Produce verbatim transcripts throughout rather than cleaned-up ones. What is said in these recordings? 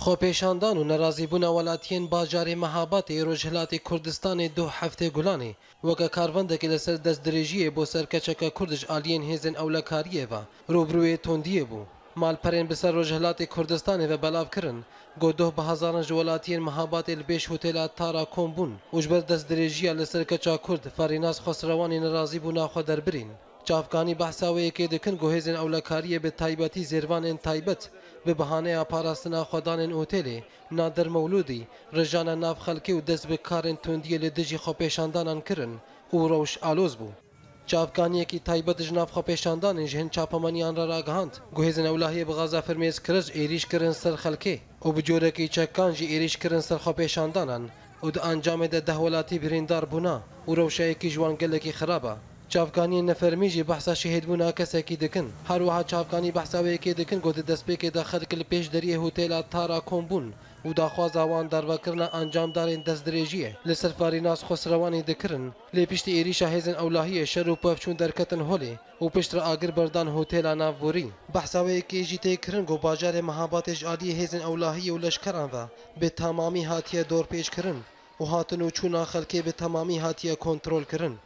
Xwepêşandan û nerazîbûna welatiyên bajarê Mehabatê ê Rojhilatê Kurdistanê doh heftê Gulanê weke karvendekê li ser destdirêjiyê bo ser keçeke Kurd ji aliyên hêzên ewlekariyê ve rûbirûyê tundiyê bû. Malperên bi ser Rojhilatê Kurdistanê ve belav kirin, ku doh bi hezaran ji welatiyên Mehabatê li pêş hotêla Tara kom bûn û ji ber destdirêjiya li ser keça Kurd Ferînas Xosrewanî nerazîbûna xwe derbirîn. Çavkanî behsa wê yekê dikin ku hêzên ewlekariyê bi taybetî zêrvanên taybet bi bihaneya parastina xwedanên otêlê Nadir Mewlûdî rijane nav xelkê û dest bi karên tundiyê li dijî xwepêşandanan kirin û rewş aloz bû. Çavkaniyekî taybet ji nav xwepêşandanên ji hin çapemeniyan re ragihand ku hêzên ewlahiyê bi gaza fermêz kirij êrîş kirin ser xelkê û bi corekî çekan jî êrîş kirin ser xwepêşandanan û di encamê de deh welatî birîndar bûna û rewşa yekî ji wan gelekî xirab e. Çavkaniyên nefermî jî behsa şehîdbûna kesekî dikin. Her wiha çavkanî behsa wê yekê dikin ku di destpêkê de xelk li pêş deriyê hotêla Tara kom bûn û daxwaza wan darvekirina encamdarên destdirêjiyê li ser Farînas Xosrewanî dikirin, lê piştî êrîşa hêzên ewlahiyê şer û pevçûn derketin holê û piştre agir berdan hotêla navborî. Behsa wê yekê jî tê kirin ku bajarê Mehabatê ji aliyê hêzên ewlahiyê û leşkeran ve bi temamî hatiye dorpêçkirin û hatin û çûna xelkê bi temamî hatiye kontrolkirin.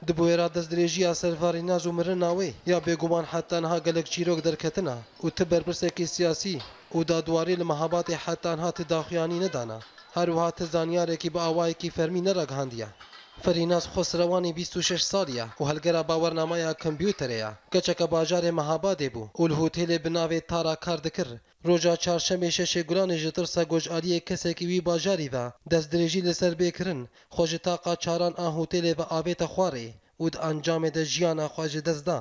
Di bûyera destdirêjiya ser Farînas û mirina wê ya bêguman heta niha gelek çîrok derketine û ti berpirsekî siyasî û dadwarî li Mehabatê heta niha ti daxuyanî nedane. Her wiha ti zanyarekî bi awayekî fermî neragihandiye. Ferînas Xosrewanî bîst û şeş salî ye û helgera bawernameya kompûterê ye. Keçeke bajarê Mehabadê bû û li hotêlê bi navê Tara kar dikir. Roja çarşemê şeşê Gulanê ji tirsa ku ji aliyê kesekî wî bajarî ve destdirêjî li ser bê kirin, xwe ji taqa çaran a hotêlê ve avête xwarê û di encamê de jiyana xwe ji dest da.